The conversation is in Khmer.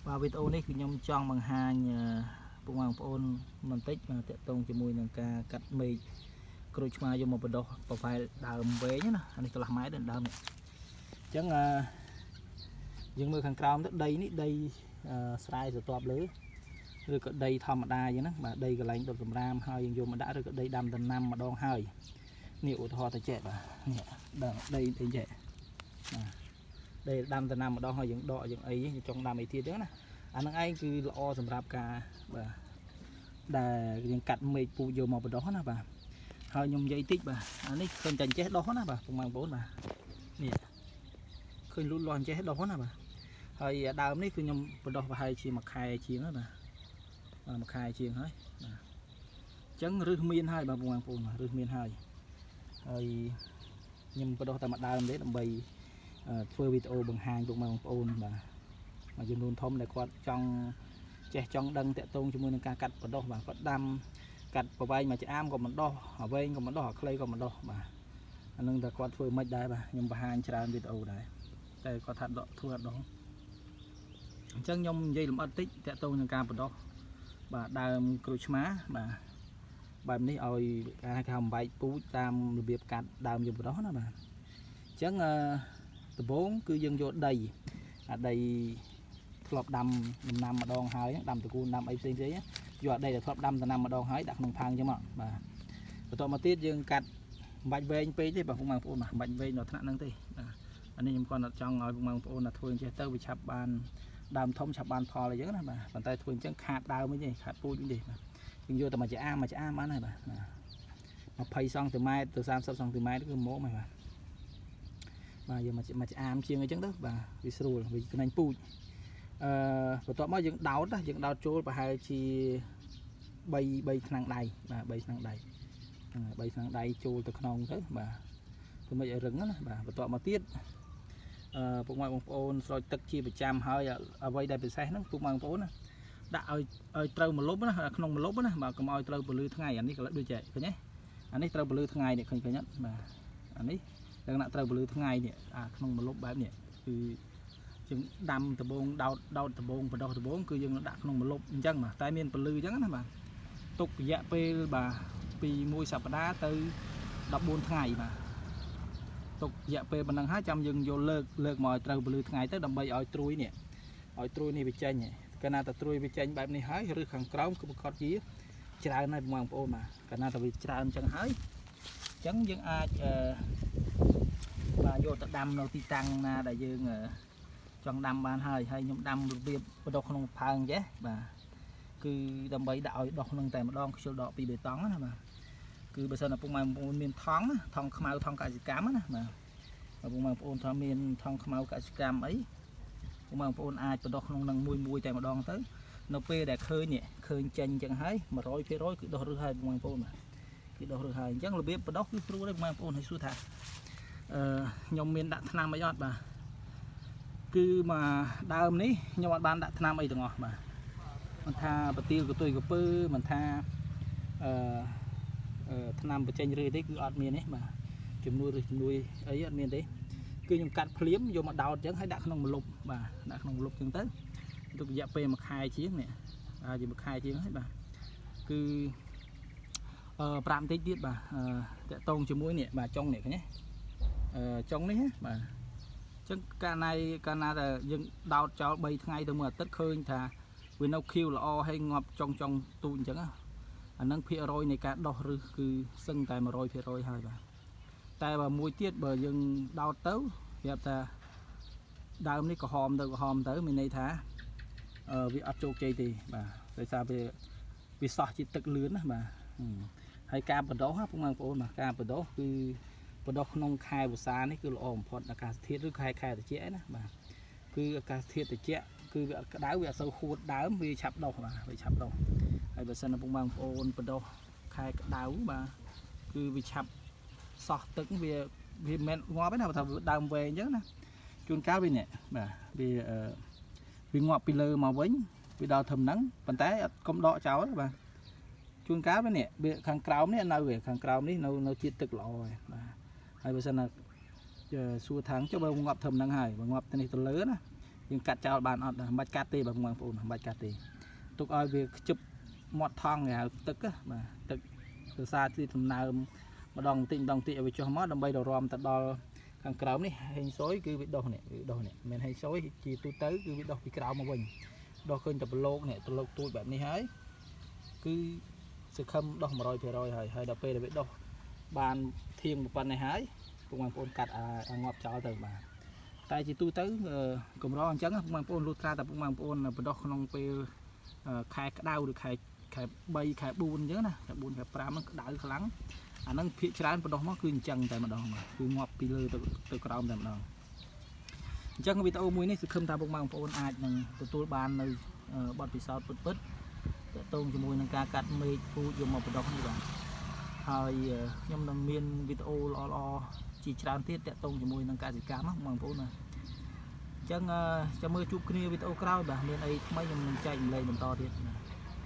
បាទវីដេអូនេះគឺខ្ញុំចង់បង្ហាញពុកម៉ែបងប្អូនបន្តិចបាទតាក់ទងជាមួយនឹងការកាត់មែកក្រូចឆ្មាយកមកបណ្ដុះប្រវែលដើមវែងណាអានេះកន្លះម៉ែត្រដើមនេះអញ្ចឹងអឺយើងមើលខាងក្រោមទៅដីនេះដីស្រែស្រទាប់លើឬក៏ដីធម្មតាអញ្ចឹងណាបាទដីកន្លែងដុតសម្រាមហើយយើងយកមកដាក់ឬក៏ដីដាំដំណាំម្ដងហើយនេះឧទាហរណ៍ទៅចេះបាទនេះដីដីចេះបាទដីដាំដំណាំម្ដងហើយយើងដកយើងអីយើងចង់ដាំអីទៀតអញ្ចឹងណាអានឹងឯងគឺល្អសម្រាប់ការបាទដែលយើងកាត់មែកពូជយកមកបណ្ដុះណាបាទហើយខ្ញុំនិយាយតិចបាទអានេះឃើញតែចេះដុះណាបាទពុកម៉ែបងប្អូនបាទនេះឃើញលូតលាស់ចេះដុះណាបាទហើយដើមនេះគឺខ្ញុំបណ្ដុះប្រហែលជាមួយខែជាងហើយបាទមួយខែជាងហើយបាទអញ្ចឹងរឹសមានហើយបាទបងប្អូនរឹសមានហើយហើយខ្ញុំបណ្ដុះតែមួយដើមទេដើម្បីធ្វើវីដេអូបង្ហាញពុកម៉ែបងប្អូនបាទមួយចំនួនធំដែលគាត់ចង់ចេះចង់ដឹងតាក់ទងជាមួយនឹងការកាត់បណ្ដុះបាទគាត់ដាំកាត់ប្រវែងមួយឆ្អាមក៏បណ្ដុះអាវែងក៏បណ្ដុះអាខ្លីក៏បណ្ដុះបាទអានឹងតែគាត់ធ្វើមិនដែរបាទខ្ញុំបង្ហាញច្រើនវីដេអូដែរតែគាត់ថាដកធ្វើអត់ដងអញ្ចឹងខ្ញុំនិយាយលម្អិតតិចតាក់ទងនឹងការបណ្ដុះបាទដើមក្រូចឆ្មាបាទបែបនេះឲ្យគេហៅបំបែកពូជតាមរបៀបកាត់ដើមយើងបណ្ដុះណាបាទអញ្ចឹងអឺដំបូងគឺយើងយកដីអាដីធ្លាប់ដាំដំណាំម្ដងហើយដាំតកូនដាំអីផ្សេងផ្សេងយកអាដីដែលធ្លាប់ដាំដំណាំម្ដងហើយដាក់ក្នុងផើងអញ្ចឹងមកបាទបន្ទាប់មកទៀតយើងកាត់មិនបាច់វែងពេកទេបាទពុកម៉ែបងប្អូនបាទមិនបាច់វែងដល់ថ្នាក់ហ្នឹងទេបាទអានេះខ្ញុំគាត់អត់ចង់ឲ្យពុកម៉ែបងប្អូនណាធ្វើអញ្ចេះទៅវាឆាប់បានដើមធំឆាប់បានផលអីចឹងណាបាទប៉ុន្តែធ្វើអញ្ចឹងខាតដើមវិញទេខាតពូជវិញទេបាទយើងយកតែមួយចាអាមមួយចាអាមបានហើយបាទ20សង់ទីម៉ែត្រទៅ30សង់ទីម៉ែត្រគឺមកហើយបាទបាទយកមកអាមជាងអញ្ចឹងទៅបាទវាស្រួលវាចំណេញពូជអឺបន្ទាប់មកយើងដោតយើងដោតចូលប្រហែលជា3ថ្នាំងដៃបាទ3ថ្នាំងដៃហ្នឹងហើយ3ថ្នាំងដៃចូលទៅក្នុងទៅបាទធ្វើម៉េចឲ្យរឹងណាបាទបន្ទាប់មកទៀតអឺពុកម៉ែបងប្អូនស្រោចទឹកជាប្រចាំហើយអ្វីដែលពិសេសហ្នឹងពុកម៉ែបងប្អូនណាដាក់ឲ្យត្រូវម្លប់ណាក្នុងម្លប់ណាបាទកុំឲ្យត្រូវពលឺថ្ងៃអានេះក៏ដូចចេះឃើញទេអានេះត្រូវពលឺថ្ងៃនេះឃើញឃើញអត់បាទអានេះលក្ខណៈត្រូវពលឺថ្ងៃនេះអាក្នុងម្លប់បែបនេះគឺយើងដាំដបងដោតដោតដបងបដោះដបងគឺយើងដាក់ក្នុងម្លប់អញ្ចឹងបាទតែមានពលឺអញ្ចឹងណាបាទទុករយៈពេលបាទពី1សប្តាហ៍ទៅ14ថ្ងៃបាទទុករយៈពេលប៉ុណ្ណឹងហើយចាំយើងយកលើកលើកមកឲ្យត្រូវពលឺថ្ងៃទៅដើម្បីឲ្យត្រួយនេះឲ្យត្រួយនេះវាចេញកាលណាតែត្រួយវាចេញបែបនេះហើយឬខាងក្រោមគឺប្រកាសជាច្រើនហើយបងប្អូនបាទកាលណាតែវាច្រើនអញ្ចឹងហើយអញ្ចឹងយើងអាចអឺបាទយកទៅដាំនៅទីតាំងណាដែលយើងចង់ដាំបានហើយហើយខ្ញុំដាំរបៀបបដុះក្នុងផើងចេះបាទគឺដើម្បីដាក់ឲ្យដុះនឹងតែម្ដងខ្ជិលដកពីបេតុងណាបាទគឺបើសិនឪពុកម៉ែបងប្អូនមានថង់ថង់ខ្មៅថង់កសិកម្មណាបាទឪពុកម៉ែបងប្អូនថាមានថង់ខ្មៅកសិកម្មអីពុកម៉ែបងប្អូនអាចបដុះក្នុងនឹងមួយមួយតែម្ដងទៅនៅពេលដែលឃើញនេះឃើញចេញអញ្ចឹងហើយ100%គឺដុះរឹសហើយពុកម៉ែបងប្អូនបាទគឺដុះរឹសហើយអញ្ចឹងរបៀបបដុះគឺស្រួលទេពុកម៉ែបងប្អូនហើយសួរថាអឺខ្ញុំមានដាក់ថ្នាំអីអត់បាទគឺមកដើមនេះខ្ញុំអត់បានដាក់ថ្នាំអីទាំងអស់បាទមិនថាប្រទាលកតុយកពើមិនថាអឺថ្នាំបញ្ចេញឬទេគឺអត់មានទេបាទជំនួយឬជំនួយអីអត់មានទេគឺខ្ញុំកាត់ភ្លាមយកមកដោតអញ្ចឹងហើយដាក់ក្នុងម្លប់បាទដាក់ក្នុងម្លប់អញ្ចឹងទៅទុករយៈពេលមួយខែជាងនេះជាមួយខែជាងហើយបាទគឺអឺប្រាប់បន្តិចទៀតបាទអឺតាក់តងជាមួយនេះបាទចុងនេះឃើញទេអឺចុងនេះបាទអញ្ចឹងកាលណាកាលណាតែយើងដោតចោល3ថ្ងៃទៅមួយអាទិត្យឃើញថាវានៅខៀវល្អហើយងាប់ចុងចុងទូចអញ្ចឹងអានឹងភាគរយនៃការដោះរឹសគឺសឹងតែ100%ហើយបាទតែបើមួយទៀតបើយើងដោតទៅប្រាប់ថាដើមនេះក្រហមទៅក្រហមទៅមានន័យថាអឺវាអត់ជោគជ័យទេបាទដោយសារវាវាសោះជាទឹកលឿនណាបាទហើយការបដោះពុកម៉ែបងប្អូនបាទការបដោះគឺបដោះក្នុងខែវស្សានេះគឺល្អបំផុតអាកាសធាតុឬខែខែត្រជាក់ណាបាទគឺអាកាសធាតុត្រជាក់គឺវាអត់ក្តៅវាអត់សូវហួតដើមវាឆាប់ដុះបាទវាឆាប់ដុះហើយបើសិនពុកម៉ែបងប្អូនបដោះខែក្តៅបាទគឺវាឆាប់សោះទឹកវាវាមិនងាប់ទេណាបើថាដើមវែងអញ្ចឹងណាជួនកាលវានេះបាទវាវាងាប់ពីលើមកវិញវាដល់ធំហ្នឹងប៉ុន្តែអត់កុំដកចោលបាទជួនកាលវានេះវាខាងក្រោមនេះនៅខាងក្រោមនេះនៅនៅជាតិទឹកល្អហើយបាទហើយបើសិនណាសួរថាងចុះបើងាប់ធំហ្នឹងហើយបើងាប់ទៅនេះទៅលើណា យើងកាត់ចោលបានអត់មិនបាច់កាត់ទេបាទបងប្អូនមិនបាច់កាត់ទេទុកឲ្យវាខ្ជិបមាត់ថង់គេហៅទឹកបាទទឹករសារទីសំណើមម្ដងបន្តិចម្ដងបន្តិចឲ្យវាចុះមកដើម្បីររំទៅដល់ខាងក្រោមនេះហេងសុយគឺវាដុះនេះវាដុះនេះមិនមែនហេងសុយជាទូទៅគឺវាដុះពីក្រោមមកវិញដុះឃើញតែប្រឡូកនេះប្រឡូកទូចបែបនេះហើយគឺសង្ឃឹមដុះ100%ហើយហើយដល់ពេលដែលវាដុះបានធៀងប៉ុណ្ណេះហើយពុកបងប្អូនកាត់អាងាប់ចោលទៅបាទតែជាទូទៅកម្រអញ្ចឹងពុកបងប្អូនលុះត្រាតែពុកបងប្អូនបដោះក្នុងពេលខែក្តៅឬខែខែ3ខែ4អញ្ចឹងណាខែ4ខែ5ហ្នឹងក្តៅខ្លាំងអាហ្នឹងភាកច្រើនបដោះមកគឺអញ្ចឹងតែម្ដងបាទគឺងាប់ពីលើទៅទៅក្រោមតែម្ដងអញ្ចឹងវីដេអូមួយនេះសង្ឃឹមថាពុកម៉ែបងប្អូនអាចនឹងទទួលបាននៅបទពិសោធន៍ពិតៗទាក់ទងជាមួយនឹងការកាត់មែកពូជយកមកបដោះនេះបាទហើយខ្ញុំនឹងមានវីដេអូល្អៗជាច្រើនទៀតទាក់ទងជាមួយនឹងកសិកម្មបងប្អូនណាអញ្ចឹងចាំមើលជួបគ្នាវីដេអូក្រោយបាទមានអីថ្មីខ្ញុំនឹងចែករំលែកបន្តទៀតណា។